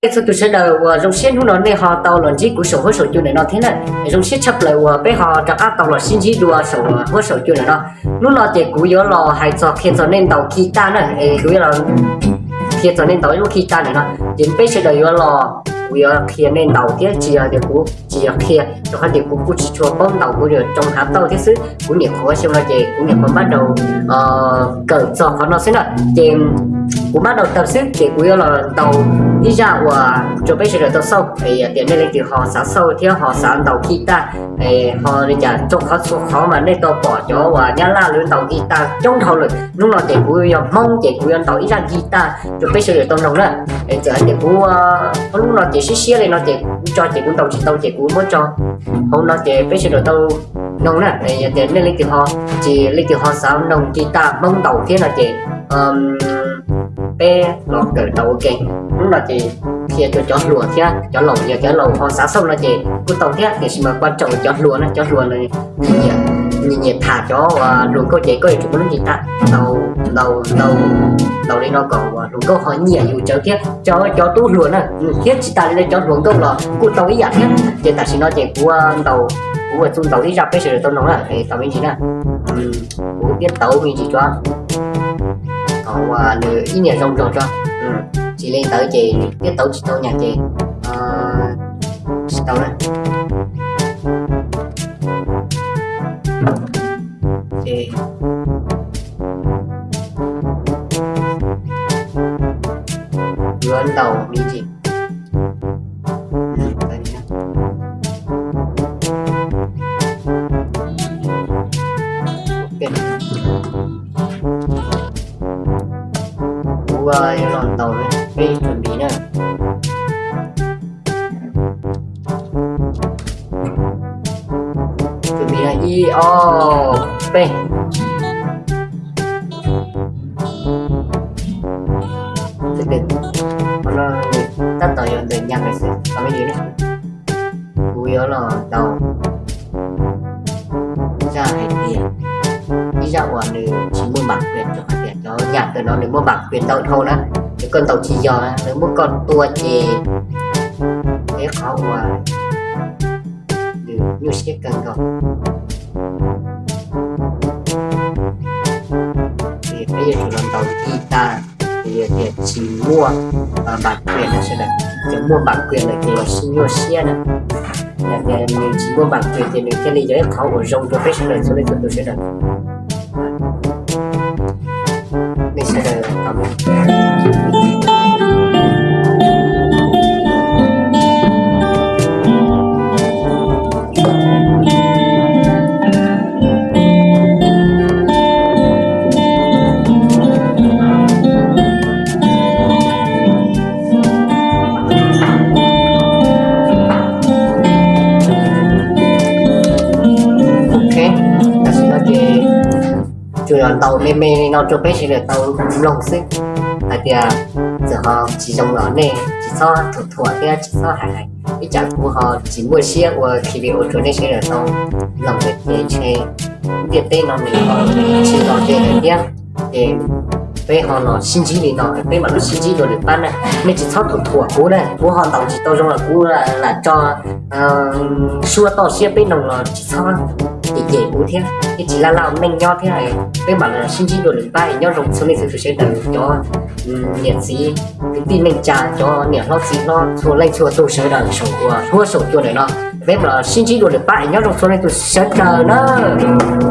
Txhua tus sawv daws uas zoo siab hnub no nej ho tau los ntsib kuv saum huab saum cua ntawm no thiab na. Zoo siab tshaj plaws uas peb ho rov qab tau los sib ntsib dua saum huab saum cua ntawm no. Hnub no ces kuv yuav los hais txog qhia txog nej ntaus guitar na, es kuv yuav los qhia txog nej ntaus ib lub guitar ntawm no. Ces peb sawv daws yuav los, kuv yuav qhia nej ntaus thiab, tsis yog tias kuv tsis yog qhia, rau qhov tias kuv kuj tsis tshua paub ntaus, kuv yuav tsoo hav tauj thiab xwb. Kuv nyuam qhuav xyoo no ces kuv nyuam qhuav npab rau kawm txog qhov no xwb na. Ces kuv npab rau tawm xwb ces kuv yuav los ntaus ib zaj uas rau peb sawv daws tau xauj, es yog tias nej leej twg ho xav xauj thiab ho xav ntaus guitar, es ho li cas, rau qhov txhua qhov mas nej tau pom cov uas Nyab Laj lawv ntaus guitar coob dhau lawm. Hnub no ces kuv yog Hmoob ces kuv yuav ntaus ib zaj guitar rau peb sawv daws tau mloog na. Es txawm hais tias kuv, hnub no ces siab siab li no ces kuv tso ces kuv ntaus tsis tau ces kuv muab tso hauv no ces peb sawv daws tau mloog na. Yog tias nej leej twg ho, ces leej twg ho xav mloog guitar Hmoob ntaus thiab no ces peb los kawm ntaus ua ke. Hnub no ces qhia rau cov hluas thiab cov laus, yog cov laus ho xav xauj no ces kuj tau thiab, tiam sis mas kuj tseem cov hluas na, cov hluas nyiam, nyiam tham cov hluas nkauj ces koj yuav tsum muaj lub guitar ntaus, ntaus, ntaus li no kom hluas nkauj ho nyiam yus tsawv thiab. Cov, cov tub hluas na, thiab tsis tas li no cov hluas nkauj los kuj tau ib yam thiab. Ces tam sim no ces kuv ntaus, kuv ua txuj ntaus ib zaj peb sawv daws tau mloog na, es tau me ntsis na. Kuv tiab tauv me ntsis tso, kom uas nws ib niag zoo nraug tso. Tsis li ntawd ces nws tiab tauv tsis tau nyam ces tsis tau na. Ces yuav ntaus me ntsis. Kuv yuav los ntaus, peb tsuam npis na. Tsuam npis na, ib ob peb. Qhov no tab tom yuav ntawm nyag lawm xwb, qhov me ntsis na. Kuv yuav los ntaus zaj hais tias, ib zaj uas nws tsis muaj npam kwias, rau qhov tias cov nyag ntawm no nws muaj npam kwias ntau dhau na. Ces koj ntaus tsis yog, lawv muab koj tua ces, es qhov uas nws nyuaj siab kawg nkaus. Ces peb yuav tsum los ntaus guitar, ces yog tias tsis muaj npam kwias no sawv daws, ces muaj npam kwias lawm ces los sib nyuaj siab na. Yog tias nws tsis muaj npam kwias ces nws thiaj li yog ib qhov uas zoo rau peb sawv daws txhua leej txhua tus sawv daws. Nej sawv daws tau Ok, tam sim no ces tsuas yog ntaus me me li no rau peb sawv daws tau mloog xwb. Hais tias txawm ho tsis zoo los nej tsis txhob thuam thuam thiab tsis txhob hais hais, ib tsam kuv ho tsis muaj siab ua khi video rau nej sawv daws tau mloog lawm ces ntshe ntiaj teb no nws ho tsis los ze lawm thiab. Ces peb ho los sib ntsib li no, peb mam los sib ntsib dua lwm pab na. Nej tsis txhob thuam thuam kuv na, kuv ho ntaus tsis tau zoo los kuv lam tso suab toj siab peb mloog los tsis txhob cem cem kuv thiab, thiab tsis laj laj neej nyob thiab. Peb mam los sib ntsib dua lwm pab, nyob zoo txhua leej txhua tus sawv daws, cov niam txiv kwv tij neej tsa, cov niam hlob txiv hlob, txhua leej txhua tus sawv daws saum huab saum cua ntawm no. Peb mam los sib ntsib dua lwm pab, nyob zoo txhua leej txhua tus sawv daws nawb.